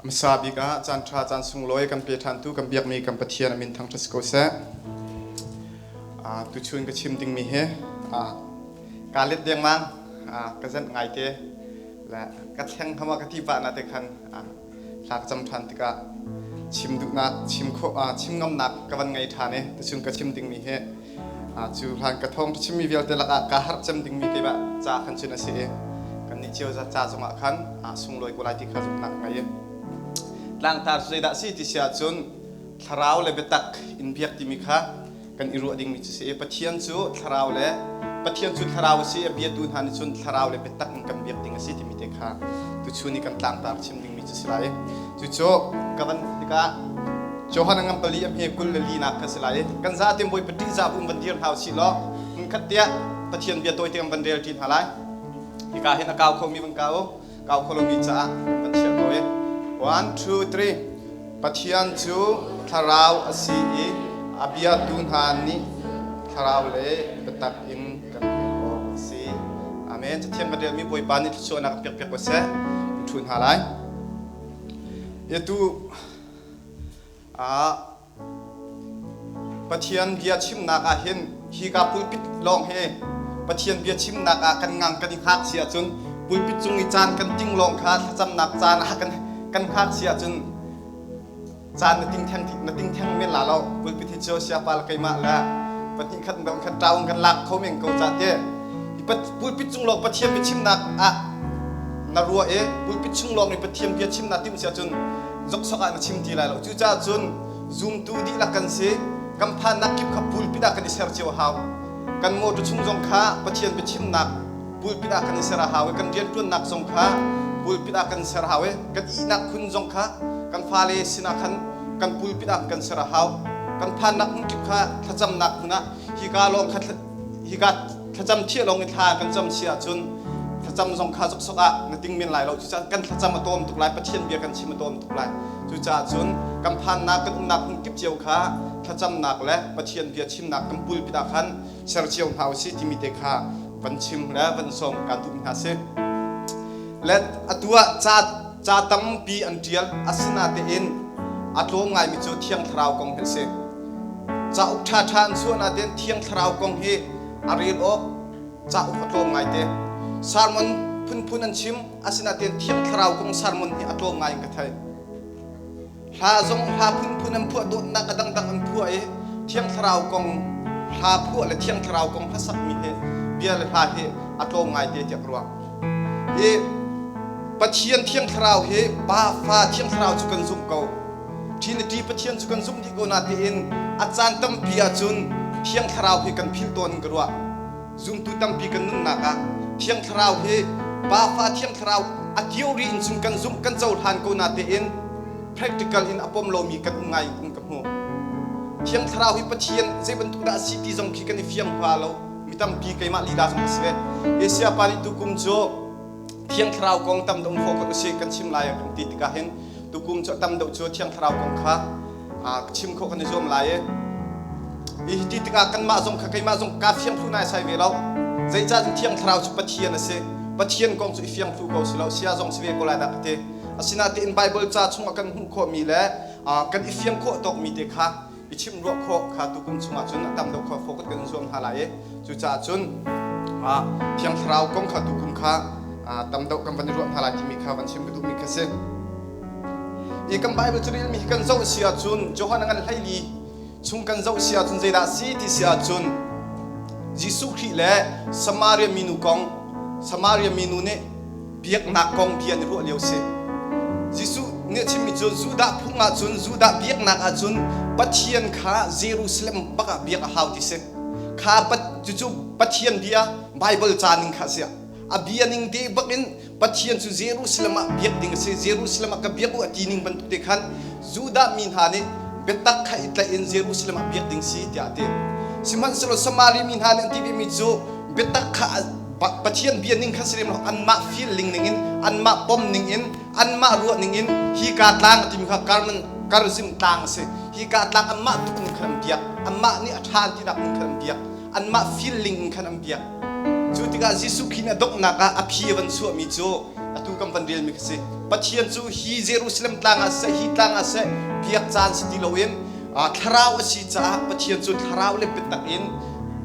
Hmasa bik ah caan ṭha caan sunglawi kan pe ṭhantu kan biakmi kan Pathian a min thangṭhat si ko seh. Tuchun ka chim dingmi hi kaa let dengmang ka zenh ngaite le ka thleng hama ka ti pah na te khan thla ka cam ṭhan tikah chim duhnak chim khawh chim ngamnak ka van ngei ṭhan i tuchun ka chim dingmi hi Cu hlan ka thawng chimmi vialte lakah kaa harh cem dingmi keimah ca khan cun a si i kannih cio ca zongah khan sunglawi ko lai ti kha zumhnak ka ngei. Tlangtar cu zeidah a si ti si ahcun thlarau le biatak in biak timi kha kan i ruah dingmi cu si i Pathian cu thlarau le Pathian cu thlarau a si i a biatu hna nih cun thlarau le biatak in kan biak ding a si timi te kha tuchun i kan tlangtar chim dingmi cu si lai. Cucu ka van tikah Johan a ngan pali a hme 24 nak kha si lai. Kan zaten Bawipa ṭihzah bu in van dir hna usih law hmunkhat tiah Pathian bia tawi te kan van rel ṭi hna lai. Hika hin a kau khomi van kau, kau kho lomi caah kan van chiah ko i. One, two, three. Pathian cu thlarau a si i a biatu hna nih thlarau le biatak in kan biak awk a si. Amen. Cathiang kan relmi Bawipa nih thluachuahnak kan pekpiak ko seh. Kan ṭhu hna lai. Atu ah Pathian bia chimnak ah hin hika pulpit lawng hi Pathian bia chimnak ah kan ngang kan i hngak si ahcun pulpit cung i caan kan ting lawng kha thlacamnak caan ah kan kan hngak si ahcun caan na ting theng na ting theng men la lo. Pulpit hi cu siapa le keimah le pahnih khat bang khat ṭaung kan lak kho men ko ca te. Pulpit cung lawng Pathian biachimnak ah na ruah i pulpit chung lawng i Pathian bia chim na timh si ahcun zoksok ah na chim ti lai lo. Cucaah cun zumtu dihlak kan si, kan phannak kip kha pulpit ah kan i ser cio a hau. Kan motor chung zong kha Pathian biachimnak pulpit ah kan i ser a hau i kan rianṭuannak zong kha pulpit ah kan ser a hau i kan ihnak khun zong kha kan fale sinah khan kan pulpit ah kan ser a hau. Kan phannak hmun kip kha thlacamnak hmun ah hika lawng kha hika thlacam thiah lawng i thla kan cam si ahcun thlacam zong kha zoksok ah na ting men lai lo. Cucaah kan thlacam a tawm tuk lai, Pathian bia kan chim a tawm tuk lai. Cucaah cun kan phannak kan umnak hmun kip cio kha thlacamnak le Pathian bia chimnak kan pulpit ah khan ser cio hna usih timi te kha van chim le van sawm kaan duhmi hna si. Le atu ah ca ca tampi an ṭial, asinatein a tlawm ngaimi cu Thiang Thlarau kong hi a si. Cauk ṭhaṭha an chuah natein Thiang Thlarau kong hi a rel awk cauk a tlawm ngaite. Sermon phunphun an chim, asinatein Thiang Thlarau kong sermon hi a tlawm ngai in ka thei. Hla zong hla phunphun an phuah, dawtnak a dangdang an phuah i Thiang Thlarau kong hla phuah le Thiang Thlarau kong hlasakmi hi bia le hla hi a tlawm ngaite tiah ka ruah. Hi Pathian Thiang Thlarau hi Pa, Fa, Thiang Thlarau cu kan zumh ko. Trinity Pathian cu kan zumh dih ko natein a caan tampi ahcun Thiang Thlarau hi kan philh tawn in ka ruah. Zumtu tampi kan nunnak ah Thiang Thlarau hi Pa, Fa, Thiang Thlarau a theory in cun kan zumh kan cohlan ko natein practical in a pom lomi kan um ngai in ka hmu. Thiang Thlarau hi Pathian zei bantuk dah a si ti zong khi kan i fiang hua lo. Mi tampi keimah lila zong ka si ve. Asia pa nih tukum cu Thiang Thlarau kong tam deuh focus usih kan chim lai kan ti tikah hin tukum cu tam deuh cu Thiang Thlarau kong kha chim khawh kan i zuam lai i hi ti tikah kanmah zong kha keimah zong kaa fiang thlu naisai ve lo. Zeicah cun Thiang Thlarau cu Pathian a si. Pathian kong cu i fiang thlu ko si lo, sia zong si ve ko lai dah ka ti. Asinain Baibal ca chungah kan hmuh khawhmi le kan i fiang khawh tawkmi te kha i chimh ruah khawh kha tukum chungah cun a tam deuh kha focus kan zuam hna lai i cucaah cun Thiang Thlarau kong kha tukum kha tam deuh kan van i ruah hna lai timi kha van chim ka duhmi kha si. I kan Bible carelmi hi kan zoh si ahcun Johan a ngan 14 chung kan zoh si ahcun zeidah si ti si ahcun Jesuh Khrih le Samaria minu kong, Samaria minu nih biaknak kong bia an i ruah lio si. Jesuh nih a chimmi cu Judah phung ahcun Judah biaknak ahcun Pathian kha Jerusalem bak ah biak a hau ti si. Kha cucu Pathian bia Bible ca ning kha a si. A bia ning te bak in Pathian cu Jerusalem ah biak ding a si. Jerusalem ah ka biak u a ti ning bantuk te khan Judah mi hna nih biatak kha i tlaih in Jerusalem ah biak ding si tiah a ti. Sihmanhsehlaw Samaria mi hna nih an ti vemi cu biatak kha Pathian bia ning kha si lem lo, anmah feeling ning in, anmah pom ning in, anmah ruah ning in hi ka tlang a timi kha Karman Karzim tlang a si. Hi ka tlang anmah tuk ning khan an biak. Anmah nih a ṭha an tinak ning khan an biak. Anmah feeling in khan an biak. Cu tikah. tikah Jesuh Khrih nih a donghnak ah a phi a van chuahmi cu atu kan van relmi kha si. Pathian cu hi Jerusalem tlang ah siseh, hi tlang ah siseh, biak caan si ti loin thlarau a si caah Pathian cu thlarau le biatak in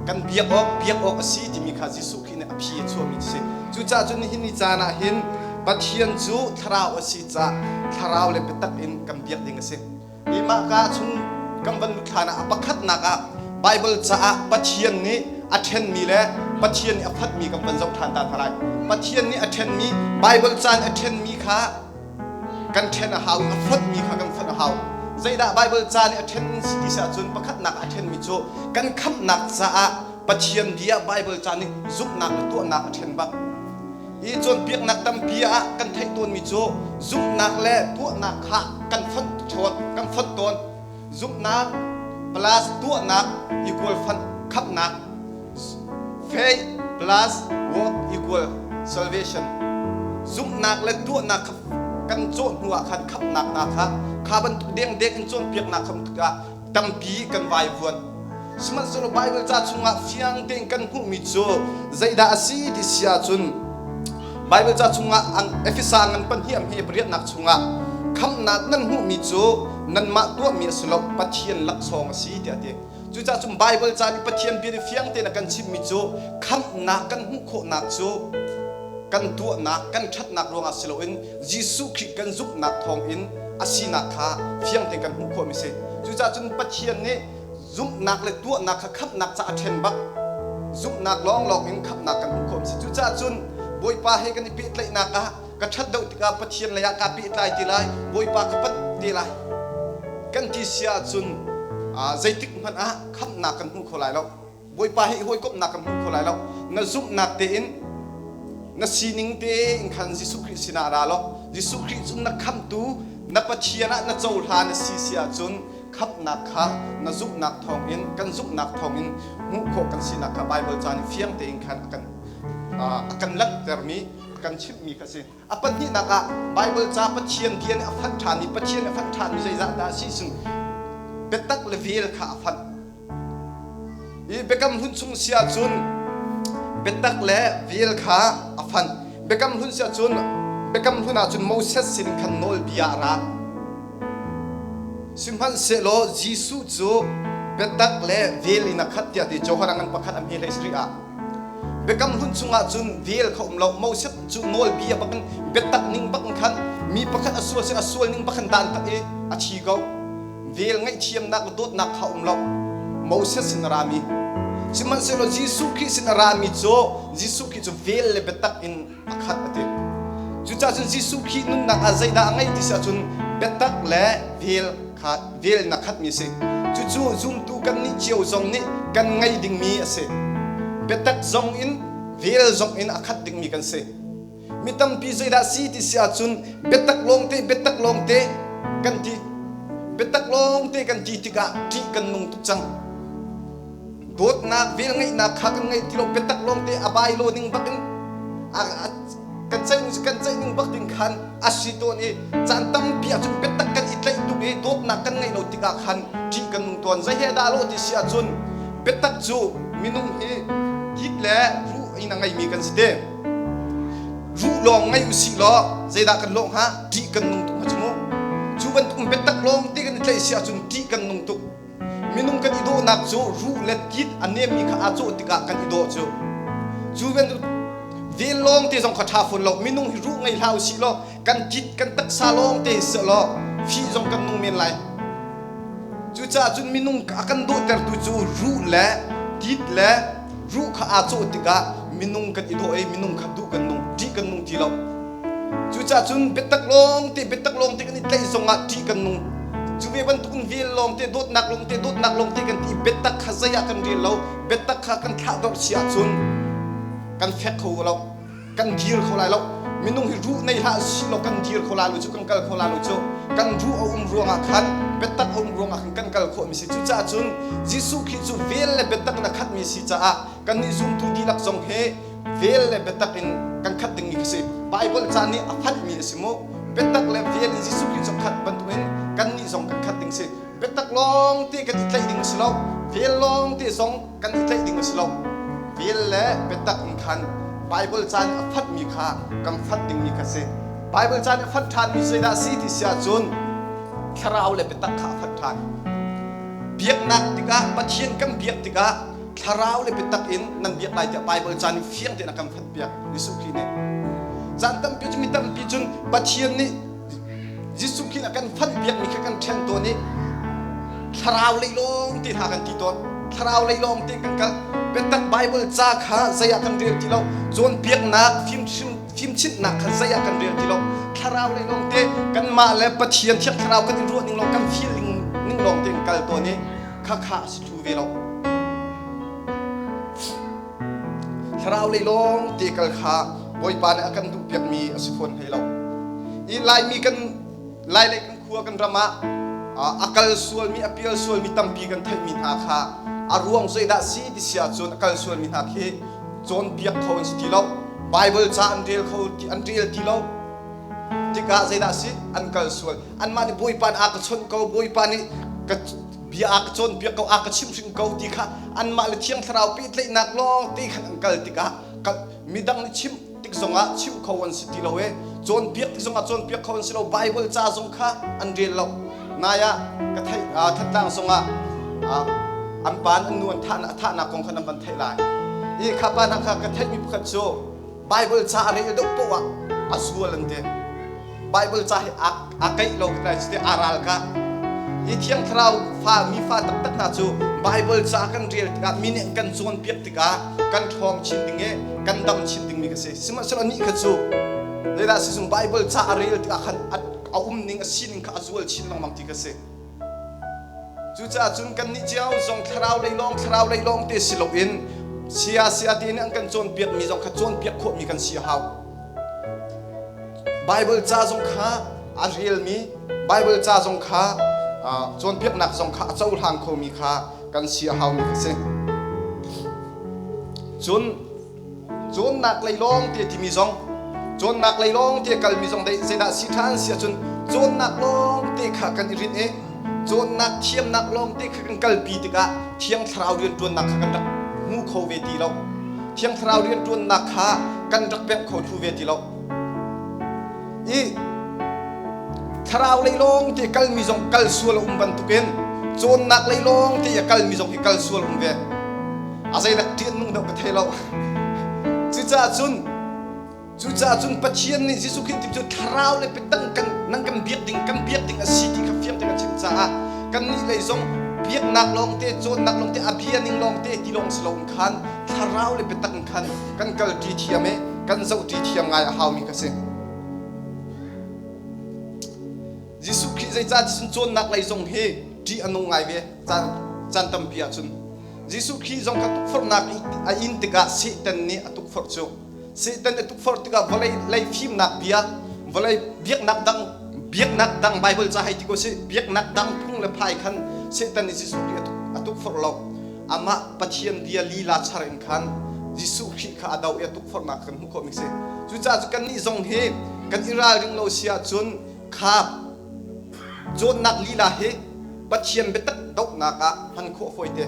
kan biak awk, biak awk a si timi kha Jesuh Khrih nih a phi a chuahmi a si. Cucaah cun nihin ni caan ah hin Pathian cu thlarau a si caah thlarau le biatak in kan biak ding a si. Hi mahka chung kan van lut hlan ah a pakhatnak ah Baibal caah Pathian nih a ṭhenmi le Pathian nih a phatmi kan van zoh ṭhan ta hna lai. Pathian nih a ṭhenmi Baibal ca nih a ṭhenmi kha kan ṭhen a hau i a fonhmi kha kan fonh a hau. Zeidah Baibal ca nih a ṭhen si ti si ahcun pakhatnak a ṭhenmi cu kan khamhnak caah Pathian bia Baibal ca nih zumhnak le tuahnak a ṭhen bak. Hi cawnpiaknak tampi ah kan theih tawnmi cu zumhnak le tuahnak kha kan fonh kan fonh tawn. Zumhnak plus tuahnak equal khamhnak. Faith plus work equal salvation. Zumhnak le tuahnak kha kan cawh hnu ah khan khamhnak hna kha kha bantuk dengdeng in cawnpiaknak kha tikah tampi kan vaivuan. Sihmanhsehlaw Baibal ca chungah fiang tein kan hmuhmi cu zeidah a si ti si ahcun Baibal ca chungah Efesa ngan pahnih a hme pariatnak chungah khamhnak nan hmuhmi cu nanmah tuahmi a si lo Pathian laksawng a si tiah a ti. Cucaah cun Baibal ca nih Pathian bia nih fiang tein a kan chimhmi cu khamhnak kan hmuh khawhnak cu kan tuahnak kan ṭhatnak ruangah si loin Jesuh Khrih kan zumhnak thawngin a sinak kha fiang tein kan hmuh khawhmi a si. Cucaah cun Pathian nih zumhnak le tuahnak kha khamhnak caah a ṭhen bak. Zumhnak lawnglawng in khamhnak kan hmuh khawhmi a si. Cucaah cun Bawipa he kan i pehtlaihnak ah ka ṭhat deuh tikah Pathian lei ah kaa pehtlai ti lai, Bawipa ka panh te lai kan ti si ahcun zeitik hmanh ah khamhnak kan hmu kho lai lo. Bawipa he i hawikomhnak kan hmu kho lai lo. Na zumhnak tein na sining tein khan Jesuh Khrih sinah ra law Jesuh Khrih cu na khamhtu na Pathian ah na cohlan a si si ahcun khamhnak kha na zumhnak thawngin kan zumhnak thawngin hmuh khawh kan sinak kha Baibal ca nih fiang tein khan a kan a kan langhtermi a kan chimhmi kha a si. A pahnihnak ah Baibal ca Pathian bia nih a fanh ṭhan i Pathian a fanh ṭhanmi zeizah dah a si cun biatak le vel kha a fanh. I Biakam Hlun chung si ahcun biatak le vel kha a fanh. Biakam Hlun si ahcun Biakam Hlun ahcun Moses sin khan nawlbia a ra. Sihmanhsehlaw Jesuh cu biatak le vel in a khat tiah ti Johan a ngan pakhat a hme hlei sarih ah. Biakam Hlun chungah cun vel kha um lo. Moses cu nawlbia bakin biatak ning bakin khan mi pakhat a sual si a sual ning bakhan dan tak i a thi ko. Vel ngaihthiamnak le dawtnak kha um lo. Moses sin a rami. Sihmanhsehlaw Jesuh Khrih sin a rami cu Jesuh Khrih cu vel le biatak in a khat a ti. Cucaah cun Jesuh Khrih nunnak ah zeidah a ngeih ti si ahcun biatak le vel kha vel in a khatmi a si. Cucu zumtu kannih cio zong nih kan ngei dingmi a si. Biatak zong in vel zong in a khat dingmi kan si. Mi tampi zeidah si ti si ahcun biatak lawngte biatak lawngte kan ti. Biatak lawngte kan ti tikah ṭih kan nung tuk cang. Dawtnak, velngeihnak kha kan ngei ti lo. Biatak lawngte a bai lo ning bak in kan ceih kan ceih ning bak ding khan a si tawn i caan tampi ahcun biatak kan i tlaih tuk i dawtnak kan ngeih lo tikah khan ṭih kan nung tawn. Zei he dah lawh ti si ahcun biatak cu minung hi tit le ruh in a ngeimi kan si te. Ruh lawng ngei usih law zeidah kan lawh hnga? Ṭih kan nung tuk hnga cu mu. Cu bantuk biatak lawng te kan i tlaih si ahcun ṭih kan nung tuk. Minung kan i dawhnak cu ruh le tit a nemmi kha aa cawh tikah kan i dawh cu. Cu bantuk vel lawng te zong kha ṭha fawn lo. Minung hi ruh ngei hlah usih law kan tit kan taksa lawng te hi seh law fih zong kan nung men lai. Cucaah cun minung a kan dawhtertu cu ruh le tit le ruh kha aa cawh tikah minung kan i dawh i minung kha duh kan nung, ṭih kan nung ti lo. Cucaah cun biatak lawngte biatak lawngte kan i tlaih zongah ṭih kan nung. Cu ve bantukin vel lawngte dawtnak lawngte dawtnak lawngte kan ti biatak kha zei ah kan rel lo biatak kha kan thlahdorh si ahcun kan fek kho lo. Kan dir kho lai lo. Minung hi ruh nei hlah si law kan dir kho lai lo cu kan kal kho lai lo cu. Kan ruh a um ruangah khan biatak a um ruangah khan kan kal khawhmi si. Cucaah cun Jesuh Khrih cu vel le biatak in a khatmi si caah kannih zumtu dihlak zong hi vel le biatak in kan khat dingmi kha si. Baibal ca nih a phanhmi a si mu. Biatak le vel in Jesuh Khrih cu khat bantukin kannih zong kan khat ding si. Biatak lawng te kan i tlaih ding a si lo. Vel lawng te zong kan i tlaih ding a si lo. Vel le biatak in khan. Bible ca nih a fanhmi kha kan fanh dingmi kha si. Bible ca nih a fanh ṭhanmi zeidah a si ti si ahcun thlarau le biatak kha a fanh ṭhan. Biaknak tikah Pathian kan biak tikah thlarau le biatak in nan biak lai tiah Bible ca nih fiang tein a kan fanhpiak Jesuh Khrih nih. Caan tampi cu mi tampi cun Pathian nih Jesuh Khrih a kan fanhpiakmi kha kan ṭhen tawn i thlarau lei lawng te hna kan ti tawn. Thlarau lei lawng te kan kal. Biatak Bible ca kha zei ah kan rel ti lo. Cawnpiaknak, fimchimhnak kha zei ah kan rel ti lo. Thlarau lei lawng te kanmah le Pathian Thiang Thlarau kan i ruah ning lawng kan feeling ning lawng te kan kal tawn i khakha a si thlu ve lo. Thlarau lei lawng te kal kha Bawipa nih a kan duhpiakmi a si fawn hlei lo. I Laimi kan Lailei kan khua kan ram ah a kal sualmi a pial sualmi tampi kan theihmi hna kha a ruang zeidah si ti si ahcun a kal sualmi hna khi cawnpiak kho an si ti lo. Bible ca an rel kho an rel ti lo. Tikah zeidah si an kal sual. Anmah nih Bawipa nih a ka chawnh ko, Bawipa nih ka bia a ka cawnpiak ko, a ka chimhring ko ti kha anmah le Thiang Thlarau pehtlaihnak lawng te khan an kal tikah midang nih chimh tik zongah chimh kho an si ti lo i cawnpiak tik zongah cawnpiak kho an si lo. Bible ca zong kha an rel lo. Nai ah ka theih Thantlang zongah an pa an nu an thahnak kong kha nan van theih lai. I kha pa hna kha ka theihmi pakhat cu Bible ca a rel deuh poah ah a zual an ti. Bible ca hi a kaih lo lai cu a ral ka. Hi Thiang Thlarau fa mi fa taktak hna cu Bible ca kan rel tikah mi nih kan cawnpiak tikah kan ṭhawng chin ding i kan dam chin dingmi ka si. Sihmanhsehlaw nih kha cu zeidah sizung Bible ca a rel tikah khan a um ning a sining kha a zual chin lengmang ti ka si. Cucaah cun kannih cio zong thlarau lei lawng thlarau lei lawng te si loin sia sia te nih an kan cawnpiakmi zong kha cawnpiak khawhmi kan si a hau. Bible ca zong kha a relmi, Bible ca zong kha cawnpiaknak zong kha a cohlang khomi kha kan si a haumi kha si. Cun cawnnak lei lawng te timi zong cawnnak lei lawng te kalmi zong dei zeidah si ṭhan si ahcun cawnnak lawng te kha kan i rinh i cawnnak thiamnak lawng te kha kan kalpi tikah Thiang Thlarau rianṭuannak kha kan rak hmu kho ve ti lo. Thiang Thlarau rianṭuannak kha kan rak pemh kho thlu ve ti lo. I thlarau lei lawng te kalmi zong kal sual a um bantukin cawnnak lei lawng te a kalmi zong hi kal sual um ve. A zeidak ṭian nung deuh ka thei lo. Cucaah cun cucaah cun Pathian nih Jesuh Khrih cu thlarau le biatang kan nang kan biak ding kan biak ding a si ti kha fiang tein a chim caah kannih lei zong biaknak lawng te cawnnak lawng te a bia ning lawng te ti lawng si loin khan thlarau le biatak in khan kan kalṭi thiam i kan zohṭi thiam ngai a haumi ka si. Jesuh Khrih zeicah ti cun cawnnak lei zong hi ṭih a nung ngai ve caan caan tampi ahcun Jesuh Khrih zong kha tukforhnak a in tikah Satan nih a tukforh cu Satan a tukforh tikah vawlei lei fimnak bia vawlei biaknak dang biaknak dang Bible ca hei ti ko si biaknak dang phung le phai khan Satan nih Jesuh Khrih a tukforh lo amah Pathian bia lila char in khan Jesuh Khrih kha a do i a tukforhnak kan hmuh khawhmi si. Cucaah cu kannih zong hi kan i ralring lo si ahcun kha cawnnak lila hi Pathian biatak dohnak ah hman khawh fawi te.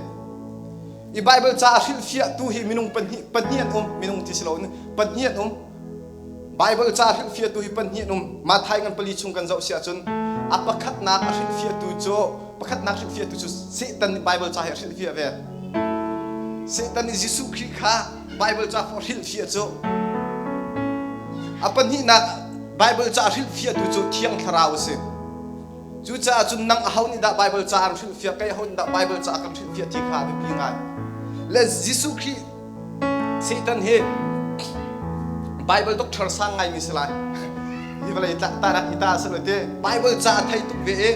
I Bible ca a hrilhfiahtu hi minung pahnih pahnih an um, minung ti si loin pahnih an um. Bible ca hrilhfiahtu hi pahnih an um. Matthai ngan pali chung kan zoh si ahcun a pakhatnak a hrilhfiahtu cu pakhatnak hrilhfiahtu cu Satan nih Bible ca hi a hrilhfiah ve. Satan nih Jesuh Khrih kha Bible ca a hrilhfiah cu a pahnihnak Bible ca a hrilhfiahtu cu Thiang Thlarau a si. Cucaah cun nang aho nih dah Bible ca an hrilhfiah, kei aho nih dah Bible ca kan hrilhfiah ti kha a biapi ngai. Le Jesuh Khrih Satan hi Bible doctor sang ngaimi si lai. Hi vawlei tarak hi ta a si lo ti. Bible ca a thei tuk ve i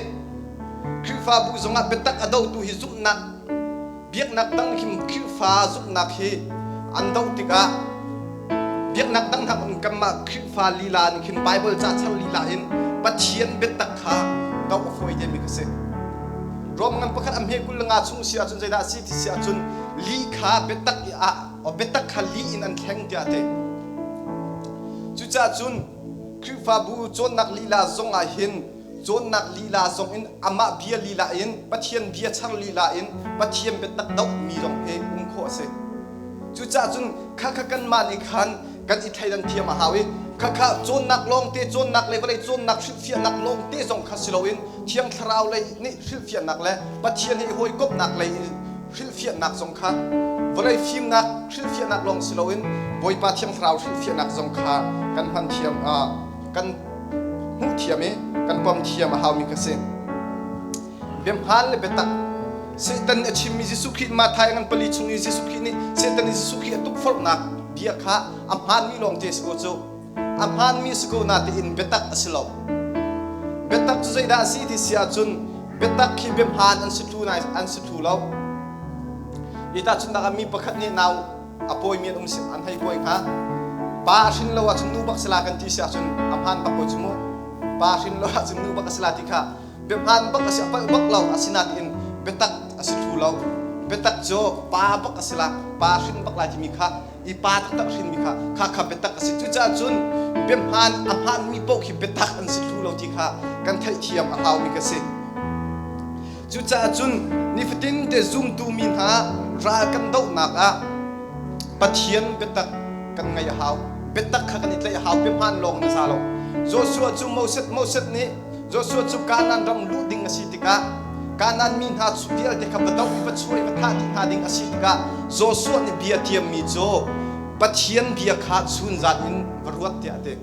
Khrihfabu zongah biatak a dotu hi zumhnak biaknak dang him Khrihfa zumhnak hi an doh tikah biaknak dang hna in kanmah Khrihfa lila nih khin Bible ca char lila in Pathian biatak kha doh a fawi demi ka si. Rom ngan pakhat a hme 23 chung si ahcun zeidah a si ti si ahcun li kha biatak ah biatak kha li in an thleng tiah a ti. Cucaah cun Khrihfabu cawnnak lila zong ah hin cawnnak lila zong in amah bia lila in Pathian bia char lila in Pathian biatak dohmi zong hi um khawh a si. Cucaah cun khakha kanmah nih khan Kan i thleidan thiam a hau i khakha cawnnak lawngte, cawnnak le vawlei cawnnak hrilhfiahnak lawngte zong kha si loin Thiang Thlarau lei nih hrilhfiahnak le Pathian he i hawikomhnak lei in hrilhfiahnak zong kha vawlei fimnak hrilhfiahnak lawng si loin Bawipa Thiang Thlarau hrilhfiahnak zong kha kan hman thiam kan hmuh thiam i kan pom thiam a haumi kha si. Biahmaan le biatak Satan nih a chimmi Jesuh Khrih Matthai ngan pali chung i Jesuh Khrih nih Satan nih Jesuh Khrih a tukforhnak bia kha a hmaanmi lawngte si ko cu. A hmaanmi si ko natein biatak a si lo. Biatak cu zeidah a si ti si ahcun biatak khi biahmaan an si thlu nai an si thlu lo. I tahchunhnak ah mi pakhat nih nau a pawimi an um si an hei pawi hnga. Pa a hrin lo ahcun nu bak si la kan ti si ahcun a hmaan bak ko cu mu. Pa hrin lo ahcun nu bak a si la ti kha biahmaan bak a si a palh bak lo asinain biatak a si thlu lo biatak cu pa bak a si la pa hrin bak lai timi kha i pa taktak hrinmi kha kha kha biatak a si cucaah cun biahmaan a hmaanmi paoh khi biatak an si thlu lo ti kha kan theihthiam a haumi ka si cucaah cun nifatin te zumtu mi hna ral kan dohnak ah Pathian biatak kan ngaih a hau biatak kha kan i tlaih a hau biahmaan lawng na za lo Joshua cu Moses Moses nih Joshua cu Kanaan ram luh ding a si tikah Kanaan mi hna vialte kha va doh i va chuah i va thah dih hna ding a si tikah Joshua nih bia tiammi cu Pathian bia kha chunzan in va ruat tiah a ti.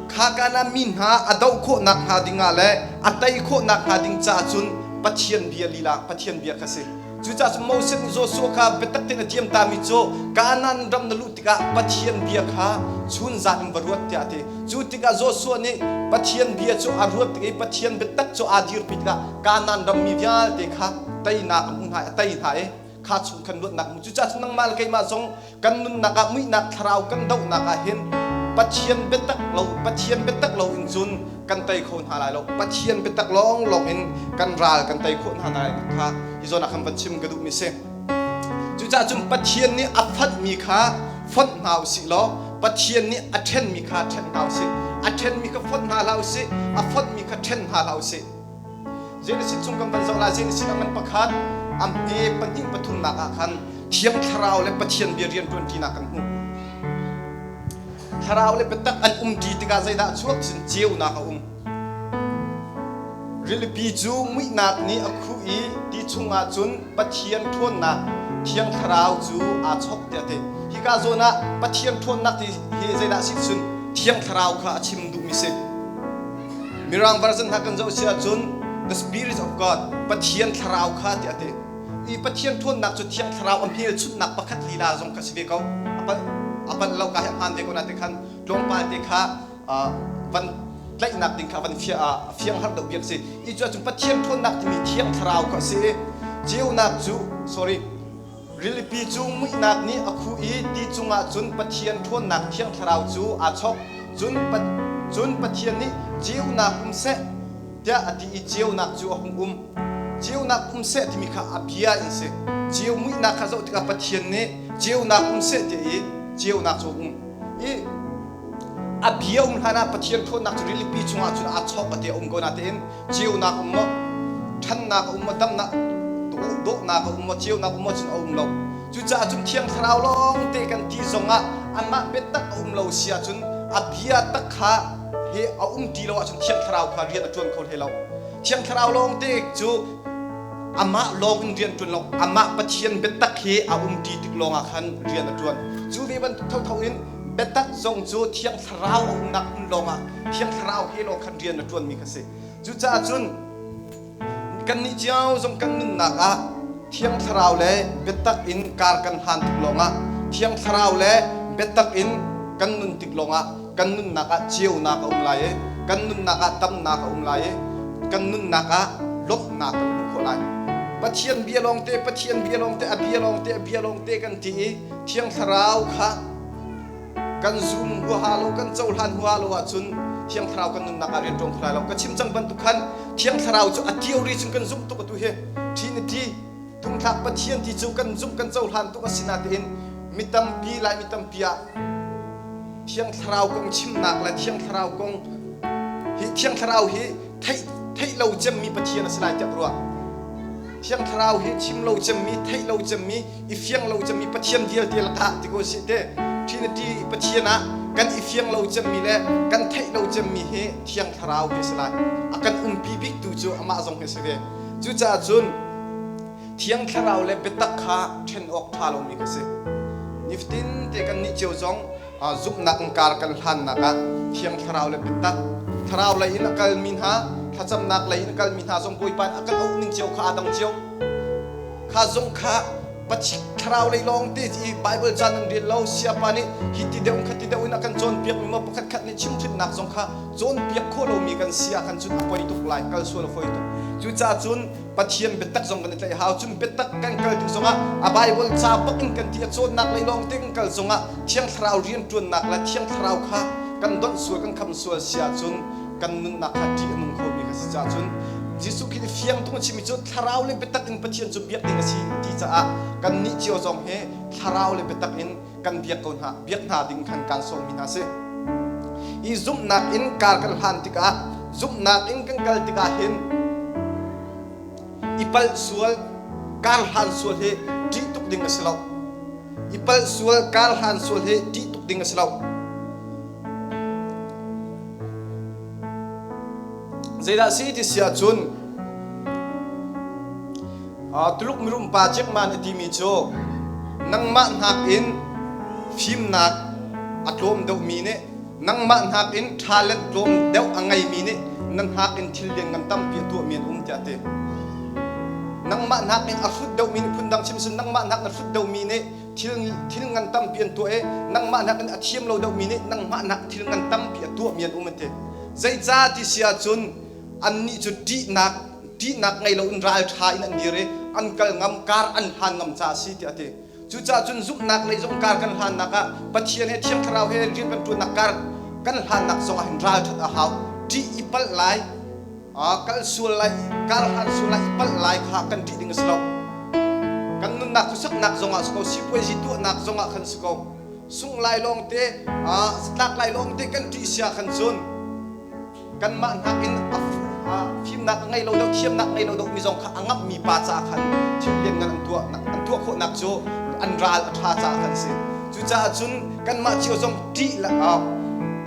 Kha Kanaan mi hna a doh khawhnak hnga dingah le a tei khawhnak hnga ding caah cun Pathian bia lila Pathian bia kha si. Cucaah cun Moses nih Joshua kha biatak tein a tiam tami cu Kanaan ram na luh tikah Pathian bia kha chunzan in va ruat tiah a ti. Cu tikah Joshua nih Pathian bia cu a ruat tik i Pathian biatak cu aa dirpi tikah Kanaan rammi vialte kha teinak a hmu hna i a tei hna i kha chung khan luatnak a hmu. Cucaah cun nangmah le keimah zong kan nunnak ah muihnak thlarau kan dohnak ah hin Pathian biatak lo Pathian biatak lo in cun kan tei kho hna lai lo. Pathian biatak lawnglawng in kan ral kan tei khawh hna lai kha hi zawn ah khan van chim ka duhmi si. Cucaah cun Pathian nih a fonhmi kha fonh hna usih law Pathian nih a ṭhenmi kha ṭhen hna usih. A ṭhenmi kha fonh hna hlah usih, a fonhmi kha ṭhen hna hlah usih. Genesis chung kan van zoh lai. Genesis a ngan pakhat, a hme pahnih pathumnak ah khan Thiang Thlarau le Pathian bia rian ṭuanṭinak kan hmuh. Thlarau le biatak an umṭi tikah zeidah a chuak cun ceunak a um. Rilipi cu muihnak nih a khuh i ti chungah cun Pathian ṭhawnnak Thiang Thlarau cu aa chok tiah a ti. Hika zawn ah Pathian ṭhawnnak ti hi zeidah a si cun Thiang Thlarau kha a chim duhmi si. Mirang version hna kan zoh si ahcun the Spirit of God Pathian Thlarau kha tiah a ti. I Pathian ṭhawnnak cu Thiang Thlarau a hmelchunhnak pakhat lila zong kha si ve ko. A palh a palh lo ka hi a hmaan ve ko na te khan tlawmpal te kha van tlaihnak ding kha van fiang har deuh biak si. I cu ahcun Pathian ṭhawnnak timi Thiang Thlarau kha a si i ceunak cu sorry Rilipi cu muihnak nih a khuh i ti cungah cun Pathian ṭhawnnak Thiang Thlarau cu aa chawk. Cun, cun Pathian nih ceunak um seh tiah a ti i ceunak cu a hung um. Ceunak um seh timi kha a bia in si. Ceu muihnak kha zoh tikah Pathian nih ceunak um seh tiah i ceunak cu a um. I a bia um hlan ah Pathian ṭhawnnak cu rilipi chungah cun aa chawk a ti a um ko natein ceunak um maw ṭhannak a um maw damnak dawhnak a um maw ceunak um maw cun a um lo cucaah cun thiang thlarau lawng te kan ti zongah amah biatak a um lo si ahcun a bia tak kha he a um ti lo ahcun thiang thlarau kha rian a ṭuan kho hlei lo thiang thlarau lawng te cu amah lawng in rian ṭuan lo amah Pathian biatak he a um ti tik lawngah khan rian a ṭuan cu ve bantuk thotho in biatak zong cu thiang thlarau a umnak hmun lawngah Thiang Thlarau he lawng khan rian a ṭuanmi kha si. Cucaah cun kannih cio zong kan nunnak ah Thiang Thlarau le biatak in kar kan hlan tik lawngah Thiang Thlarau le biatak in kan nun tik lawngah kan nunnak ah ceunak a um lai i kan nunnak ah tamnak a um lai i kan nunnak ah lawmhnak kan hmuh khawh lai. Pathian bia lawngte, Pathian bia lawngte, a bia lawngte, a bia lawngte kan ti i Thiang Thlarau kha kan zum huaha lo kan cohlan huaha lo ahcun Thiang Thlarau kan nunnak ah rian ṭuan kho lai lo. Ka chim cang bantuk khan Thiang Thlarau cu a theory cun kan zumh tuk atu hi Trinity tumthlak Pathian ti cu kan zumh kan cohlan tuk a si natein mi tampi lai mi tampi ah Thiang Thlarau kong chimnak le Thiang Thlarau kong hi Thiang Thlarau hi theih theih lo cemmi Pathian a si lai tiah ka ruah. Thiang Thlarau hi chim lo cemmi theih lo cemmi i fiang lo cemmi Pathian vialte lakah ti ko sih te. Trinity Pathian ah kan i fiang lo cemmi le kan theih lo cemmi hi Thiang Thlarau hi a si lai. A kan umpi biktu cu amah zong hi a si ve. Cucaah cun Thiang Thlarau le biatak kha ṭhen awk ṭha lomi ka si. Nifatin te kan nih cio zong zumhnak in kar kan hlannak ah Thiang Thlarau le biatak Thlarau lei in a kalmi hna thlacamnak lei in a kalmi hna zong Bawipa nih a kan auh ning cio kha aa dang cio. Kha zong kha Pathian thlarau lei lawng te i Bible ca nan rel lo siapa nih hi ti deuh kha ti deuh in a kan cawnpiak mi maw pakhat khat nih chimhhrinnak zong kha cawnpiak khawh lomi kan si ah khan cun a poi tuk lai kal sual a fawi tuk. Cucaah cun Pathian biatak zong kan i tlaih hau. Cun biatak kan kal tik zongah a Bible ca bak in kan ti a cawnnak lei lawng te kan kal zongah Thiang Thlarau rianṭuannak le Thiang Thlarau kha kan donh sual kan kham sual si ahcun kan nunnak kha ṭih a nung khomi kha si caah cun Jesuh Khrih nih fiang tung a chimmi cu thlarau le biatak in Pathian cu biak ding a si ti caah kannih cio zong hi thlarau le biatak in kan biak ko hna biak hna ding khan kaan sawmmi hna si. I zumhnak in kar kan hlan tikah zumhnak in kan kal tikah hin i palh sual kar hlan sual hi ṭih tuk ding a si lo. I palh sual kar hlan sual hi ṭih tuk ding a si lo. Zeidah si ti si ahcun Tuluk mirum pa Jack Ma nih a timi cu nangmah nakin fimnak a tlawm deuhmi nih nangmah nakin talent tlawm deuh a ngeimi nih na hnakin thil lianngan tampi a tuahmi an um tiah a ti. Nangmah nakin a hrut deuhmi nih phundang chim sin nangmah nakin a hrut deuhmi nih thil thil ngan tampi an tuah i nangmah nakin a thiam lo deuhmi nih nangmah nak thil ngan tampi a tuahmi an um an ti. Zeicah ti si ahcun annih cu ṭihnak ṭihnak ngei loin ralṭha in an dir i an kal ngam kar an hlan ngam caah a si tiah a ti. Cucaah cun zumhnak lei zong kar kan hlannak ah Pathian he Thiang Thlarau he rian kan ṭuannak kar kan hlannak zong ah hin ralṭhat a hau. Ṭih i palh lai, kal sual lai, kar hlan sual lai, i palh lai kha kan ṭih ding a si lo. Kan nunnak khuasaknak zong ah si ko, sipuaizi tuahnak zong ah khan si ko. Sungh lai lawngte, tlak lai lawngte kan ṭih sia khan cun kanmah nakin a fimnak a ngei lo deuh thiamnak ngei lo deuh mi zong kha a ngamhmi pa caah khan thil lianngan an tuah an tuah khawhnak cu an ral a ṭha caah khan si. Cucaah cun kanmah cio zong ṭih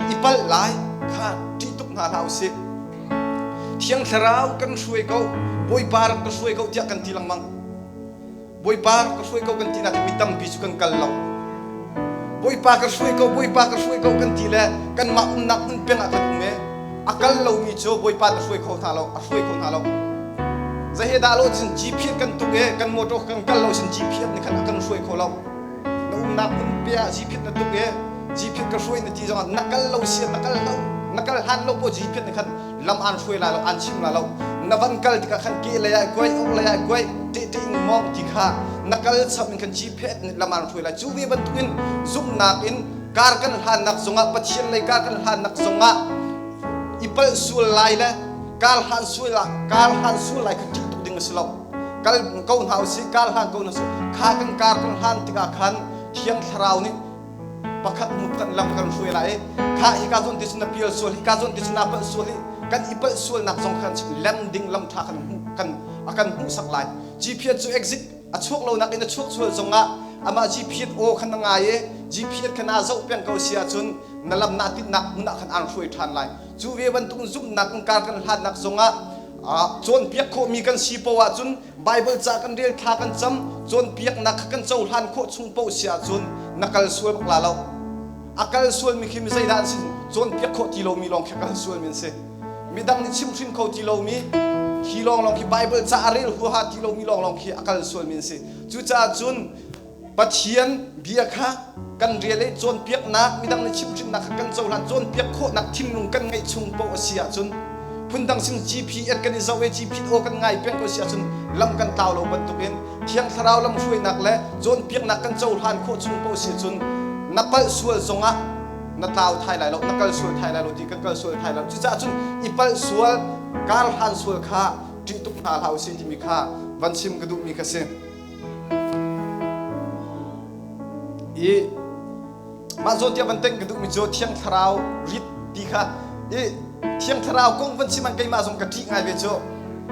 i palh lai kha ṭih tuk hna hlah usih. Thiang Thlarau kan hruai ko, Bawipa rak ka hruai ko tiah kan ti lengmang. Bawipa ka hruai ko kan ti nain mi tampi cu kan kal lo. Bawipa ka hruai ko, Bawipa ka hruai ko kan ti le kanmah umnak hmun peng ah kan um i a kal lomi cu Bawipa na hruai kho hna lo, a hruai kho hna lo. Zei dah lo cun GPS kan tuk i kan motor kan kal lo cun GPS nih khan a kan hruai kho lo. Na umnak hmun pe ah GPS na tuk i GPS ka hruai na ti zongah na kal lo sia na kal lo na kal hlan lo po GPS nih khan lam aan hruai lai lo aan chim lai lo na van kal tikah khan ke lei ah kuai ur lei ah kuai tehte in mawng ti kha na kal chap in khan GPS nih lam aan hruai lai cu ve bantukin zumhnak in kar kan hlannak zongah Pathian lei kar kan hlannak zongah i palh sual lai le kar hlan sual kar hlan sual lai kha ṭih tuk ding a si lo kal ko hna usih kar hlan ko hna usih kha kan kar kan hlan tikah khan Thiang Thlarau nih pakhat hnu pakhat lam kan hruai lai i kha hika zawn te cun na pial sual hika zawn te cun naa palh sual i kan i palh sualnak zong khan lem ding lam ṭha kan hmuh kan a kan hmuhsak lai. GPS cu exit a chuak lo nak in a chuak sual zongah amah GPS aw khan na ngai i GPS kha naa zoh peng ko si ahcun na lam naa tinhnak hmun ah khan aan hruai ṭhan lai. Cu ve bantuk zumhnak in kar kan hlatnak zongah cawnpiak khawhmi kan si poah ahcun Baibal ca kan rel thla kan cam cawnpiaknak kha kan cohlan khawh chung paoh si ahcun na kal sual bak la lo. A kal sualmi khi mi zeidah an si? Cawnpiak khawh ti lomi lawng khi a kal sualmi an si. Midang nih chimhhrin kho ti lomi khi lawnglawng khi Baibal ca a rel huaha ti lomi lawnglawng khi a kal sualmi an si. Cucaah cun Pathian bia kha kan rel i cawnpiaknak midang nih chimhhrinnak kha kan cohlan cawnpiak khawhnak thinlung kan ngeih chung paoh a si ahcun phundang sin GPS kan i zoh i GPS aw kan ngai peng ko si ahcun lam kan tlau lo bantukin Thiang Thlarau lamhruainak le cawnpiaknak kan cohlan khawh chung paoh si ahcun na palh sual zongah na tlau thai lai lo na kal sual thai lai lo ti kan kal sual thai lo. Cucaah cun i palh sual kar hlan sual kha ṭih tuk hna hlah usih timi kha van chim ka duhmi kha si. I mah zawn tiah van teng ka duhmi cu Thiang Thlarau rit ti kha i Thiang Thlarau kong van chim ah keimah zong ka ṭih ngai ve cu.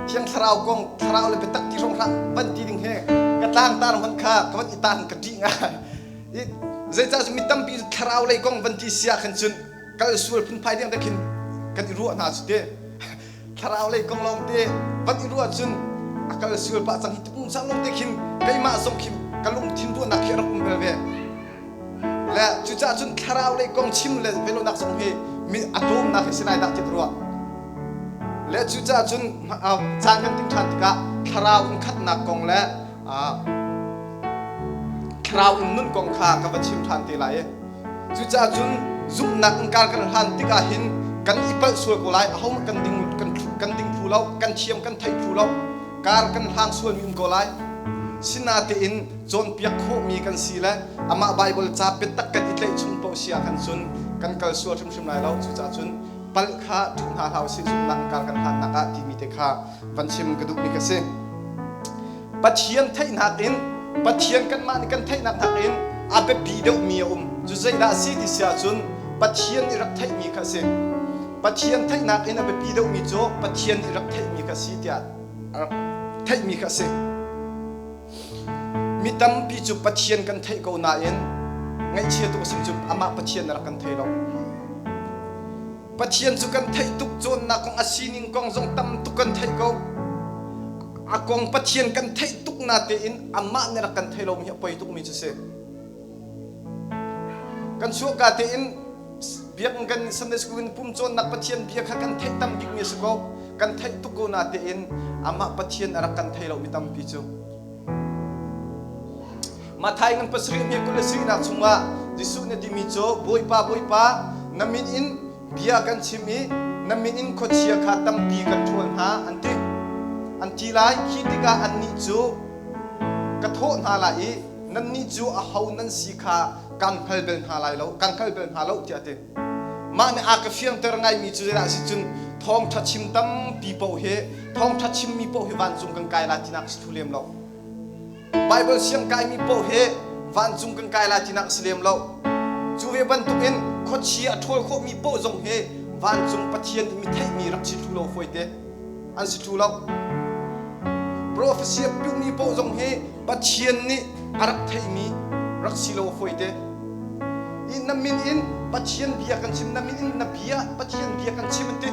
Thiang Thlarau kong Thlarau le biatak ti hrawng hlah van ti ding he ka tlangtar hmanh kha ka van i tan ka ṭih ngai. I. Zeicah mi tampi thlarau lei kong van ti si ah khan cun kal sual phunphai ding te khin kan i ruah hna cu te. Thlarau lei kong lawng te van i ruah cun a kal sual pah cang hi ti pungsan lawng te khin keimah zong khi ka lungthin ruahnak khi a rak um bel ve. Le cucaah cun thlarau lei kong chim le velonak zong hi mi a tlawmnak hi si lai dah ti ka ruah. Le cucaah cun caan kan ting ṭhan tikah thlarau in khatnak kong le thlarau in nun kong kha ka va chim ṭhan te lai i cucaah cun zumhnak in kar kan hlan tikah hin kan i palh sual ko lai. Aho kan ding kan ding thlu lo, kan thiam kan theih thlu lo, kar kan hlang sualmi um ko lai. Sinatein cawnpiak khawhmi kan si le amah Baibal ca biatak kan i tlaih chung paoh si ah khan cun kan kal sual hrimhrim lai lo. Cucaah cun palh kha ṭhu hna hlah usih, zumhnak in kar kan hlannak ah timi te kha van chim ka duhmi ka si. Pathian theihnak in, Pathian kanmah nih kan theihnak nakin a biapi deuhmi a um. Cu zeidah a si ti si ahcun Pathian nih rak theihmi kha a si. Pathian theihnak in a biapi deuhmi cu Pathian nih rak theihmi kha a si tiah a rak theihmi kha a si. Mi tampi cu Pathian kan theih ko nain ngaihchia tuk a si cu amah Pathian a rak kan thei lo. Pathian cu kan theih tuk, cawnnak kong a sining kong zong tam tuk kan theih ko. A kong Pathian kan theih tuk na tein amah nih rak kan thei lomi hi a poi tukmi cu si. Kan chuahka tein biakinn kan Sunday school in pum cawnnak Pathian bia kha kan theih tam bikmi a si ko. Kan theih tuk ko na tein amah Pathian a rak kan thei lomi tampi cu. Matthai ngan pasarih hme 20 le sarihnak chungah Jesuh nih a timi cu Bawipa, Bawipa, na min in bia kan chim i na min in khuachia kha tampi kan ṭhawl hna an ti. An ti lai. Khi tikah annih cu ka thawh hna lai i nannih cu aho nan si kha kan hngal bel hna lai lo, kan hngal bel hna lo tiah a ti. Mah nih a ka fiangter ngaimi cu zeidah a si cun thawngṭha chim tampi paoh hi thawngṭha chimmi paoh hi vancung kan kai lai tinak a si thlu lem lo. Baibal siang kaimi paoh hi vancung kan kai lai tinak a si lem lo. Cu ve bantukin khuachi a ṭhawl khawhmi paoh zong hi vancung Pathian i mi theihmi rak si thlu lo fawite an si thlu lo. Prophecy a piumi paoh zong hi Pathian nih a rak theihmi rak si lo fawite. I na min in Pathian bia kan chim, na min in na bia Pathian bia kan chim an ti.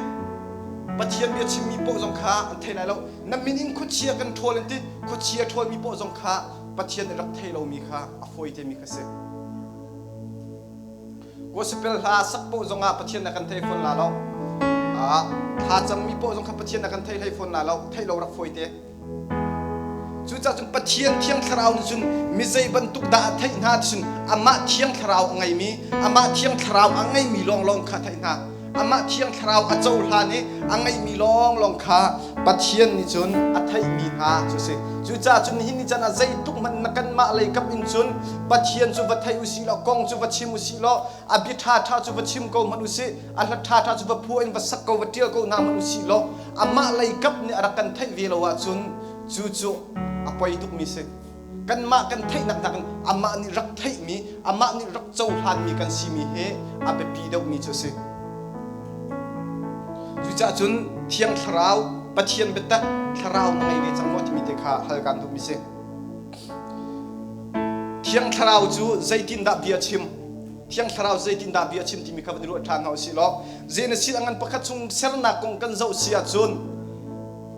Pathian bia chimmi paoh zong kha an thei lai lo. Na min in khuachia kan ṭhawl an ti. Khuachia ṭhawlmi paoh zong kha Pathian nih rak thei lomi kha a fawitemi kha si. Gospel hla sak paoh zong ah Pathian na kan thei fawn la lo. Thla cammi paoh zong kha Pathian na kan thei hlei fawn la lo. Theih lo rak fawite. Cucaah cun Pathian Thiang Thlarau nih cun mi zei bantuk dah a theih hna ti cun amah Thiang Thlarau a ngeimi, amah Thiang Thlarau a ngeimi lawnglawng kha a theih hna. Amah Thiang Thlarau a cohlan i a ngeihmi lawnglawng kha Pathian nih cun a theihmi hna cu a si. Cucaah cun nihin ni caan ah zeitluk hmanh na kanmah lei kap in cun Pathian cu va thei usih law kong cu va chim usih law a bia ṭhaṭha cu va chim ko hmanh usih, a hla ṭhaṭha cu va phuah in va sak ko va ṭial ko hna hmanh usih law amah lei kap nih a rak kan theih ve lo ahcun cu cu a poi tukmi si. Kanmah kan theihnak nakin amah nih rak theihmi, amah nih rak cohlanmi kan simi hi a biapi deuhmi cu a si. Cucaah cun Thiang Thlarau, Pathian biatak Thlarau na ngei ve cang maw timi te kha hal kaan duhmi si. Thiang Thlarau cu zeitindah bia chim? Thiang Thlarau zeitindah bia chim timi kha van i ruah ṭhan hna usih law Genesis a ngan pakhat chung sernak kong kan zoh si ahcun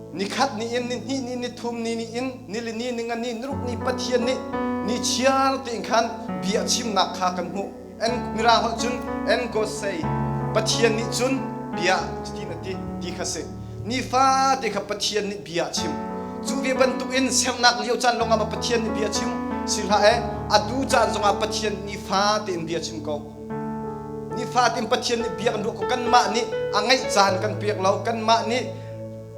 Nikhat ni in, nihnih ni, nithum ni ni in, nilini, ningani, niruk ni Pathian nih ni chiar tein khan bia chimnak kha kan hmuh. En Mirang holh cun and God say Pathian nih cun bia cutin a ti ti kha si. Nifate kha Pathian nih bia a chim. Cu ve bantukin sernak lio caan lawngah ma Pathian nih bia chim si hlah e, atu caan zongah Pathian nifate in bia chim ko. Nifatin Pathian nih bia kan ruah ko. Kanmah nih a ngaih caan kan pek lo. Kanmah nih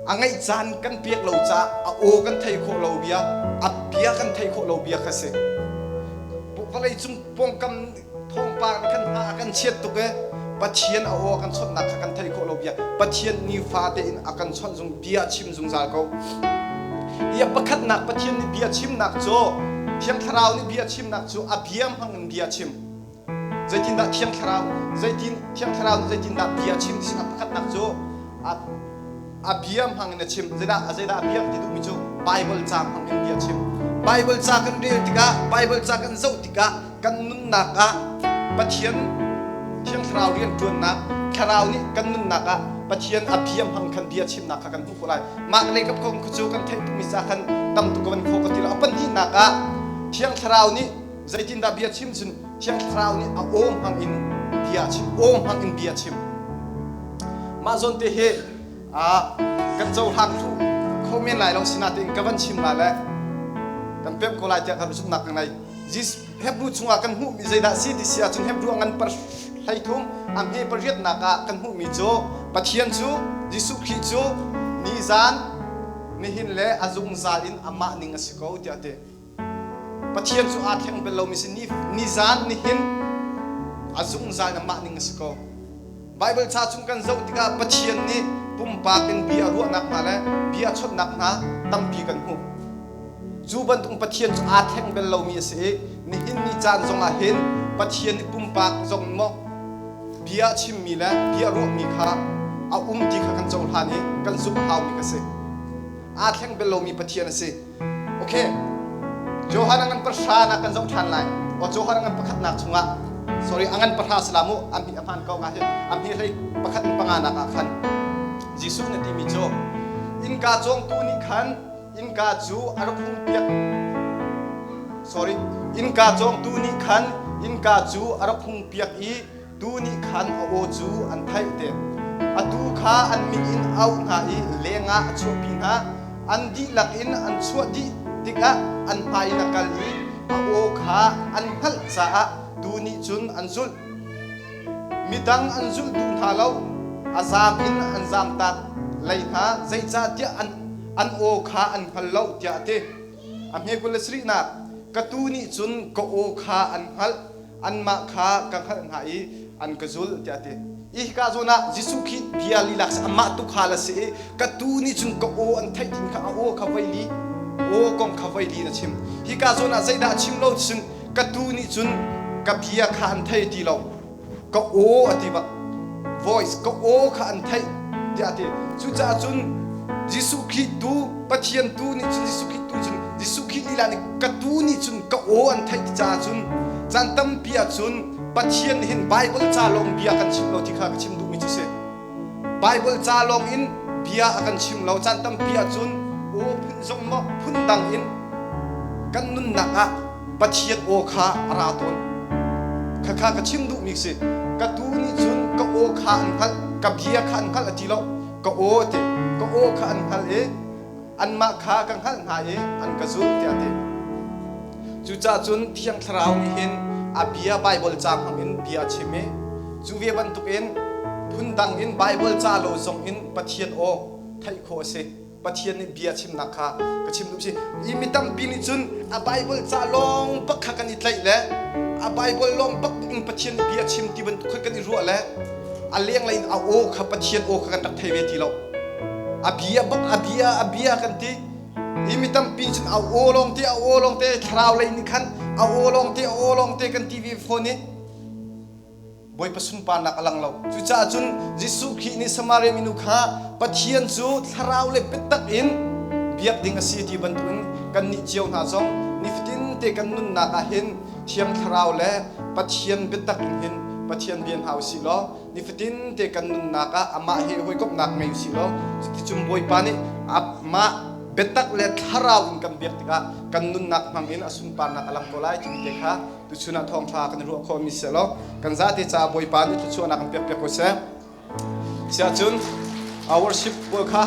a ngaih caan kan pek lo caah a aw kan thei khawh lo bia, a bia kan thei khawh lo bia kha si. Vawlei cung pawngkam thawngpang nih khan hna a kan chiat tuk e. Pathian a aw a kan chawnhnak kha kan thei khawh lo bia. Pathian nifate in a kan chawnh zung bia chim zungzal ko. Ia pakhatnak Pathian nih bia chimnak cu Thiang Thlarau nih bia chimnak cu a bia hmang in bia chim. Zeitindah Thiang Thlarau zeitin Thiang Thlarau nih zeitindah bia chim ti a pakhatnak cu a bia hmang in a chim. Zeidah zeidah a bia ti duhmi cu Bible ca hmang in bia chim. Bible ca kan rel tikah, Bible ca kan zoh tikah kan nunnak ah Pathian Thiang Thlarau rianṭuannak, Thlarau nih kan nunnak ah Pathian a bia hmang khan bia chimnak kha kan hmuh khawh lai. Mah lei kap kong cu kan theih tukmi ca khan tam tuk ka van khawh ka ti lo. A pahnihnak ah Thiang Thlarau nih zeitindah bia chim cun Thiang Thlarau nih a aw hmang in bia chim, aw hmang in bia chim. Mah zawn te hi kan cohlang thlu kho men lai lo, sinain ka van chim lai le kan pemh ko lai tiah kan zumhnak ka ngei. Hebrew chungah kan hmuhmi zeidah si ti si ahcun Hebrew a ngan par 13 a hme pariatnak ah kan hmuhmi cu Pathian cu Jesuh Khrih cu nizan nihin le a zungzal in amah ning a si ko tiah a ti. Pathian cu aa thleng bal lomi si, nizan nihin a zungzal in amah ning a si ko. Baibal ca chung kan zoh tikah Pathian nih pumpak in bia a ruahnak hna le bia a chawnhnak hna tampi kan hmuh. Cu bantuk Pathian cu aa thleng bal lomi a si i nihin ni caan zongah hin Pathian nih pumpak zong maw bia a chimmi le bia a ruahmi kha a um ti kha kan cohlan i kan zumh a haumi kha si. Aa thleng bal lomi Pathian a si. Okay. Johan a ngan pahra na kan zoh ṭhan lai. O Johan a ngan pakhatnak chungah, sorry, a ngan pahra sala mu, a hmi a hmaan ko nga hi a hmi hlei pakhat in panga nak ah khan Jesuh na timi cu innka cawngtu nih khan innka cu a rak hung piak, sorry, innka cawngtu nih khan innka cu a rak hung piak i tuu nih khan a aw cu an theih te. Atu kha an min in auh hna i lengah a chuahpi hna. An dihlak in an chuah dih tikah an hmai in a kal i a aw kha an hngalh caah tuu nih cun an zulh. Midang an zulh duh hna lo, a zaam in an zaamtak lei hna, zeicahtiah an, an aw kha an hngal lo, tiah a ti. A hme 27nak, ka tuu nih cun ka aw kha an hngalh, anmah kha ka hngalh hna i an ka zulh tiah a ti. I hika zawn ah Jesuh khi bia lilak si, amah tuukhal a si i ka tuu nih cun ka aw an theih tin kha a aw kha voi li, aw kong kha voi li in a chim. Hika zawn ah zeidah a chim lo cun ka tuu nih cun ka bia kha an thei ti lo, ka aw a ti bak, voice, ka aw kha an theih tiah a ti. Cucaah cun Jesuh Khrih tu Pathian tu nih cun Jesuh Khrih tu cun Jesuh Khrih lila nih ka tu nih cun ka aw an theih ti caah cun caan tampi ah cun Pathian hin Bible ca lawng bia kan chim lo ti kha ka chim duhmi cu si. Bible ca lawng in bia a kan chim lo, caan tampi ah cun aw phun zong maw phun dang in kan nunnak ah Pathian aw kha a ra tawn. Khakha ka chim duhmi si. Ka tu nih cun ka aw kha an hngalh, ka bia kha an hngalh a ti lo. Ka aw ti, ka aw kha an hngalh i anmah kha ka hngalh hna i an ka zulh tiah a ti. Cucaah cun Thiang Thlarau nih hin a bia Baibal ca hmang in bia a chim i cu ve bantukin phundang in Baibal ca lo zong in Pathian aw theih khawh a si. Pathian nih bia chimnak kha ka chim duh si. I mi tampi nih cun a Baibal ca lawng bak kha kan i tlaih le a Baibal lawng bak in Pathian nih bia chim ti bantuk kha kan i ruah le a lenglei in a aw kha, Pathian aw kha kan rak thei ve ti lo. A bia bak, a bia, a bia kan ti. I mi tampi cun a aw lawng te, a aw lawng te, thlarau lei nih khan a aw lawng te, a aw lawng te kan ti ve fawn i Bawipa sunparnak a lang lo. Cucaah cun Jesuh Khrih nih Samaria minu kha Pathian cu thlarau le biatak in biak ding a si ti bantukin kannih cio hna zong nifatin te kan nunnak ah hin Thiang Thlarau le Pathian biatak in hin Pathian bia hna usih law nifatin te kan nunnak ah amah he hawikomhnak ngei usih law cuticun Bawipa nih amah biatak le thlarau in kan biak tikah kan nunnak hmang in a sunparnak a lang ko lai timi te kha tuchun ah thawngṭha kan i ruah khawhmi si lo. Kan zate caah Bawipa nih thluachuahnak kan pek piak ko seh. Siahcun worship pawl kha.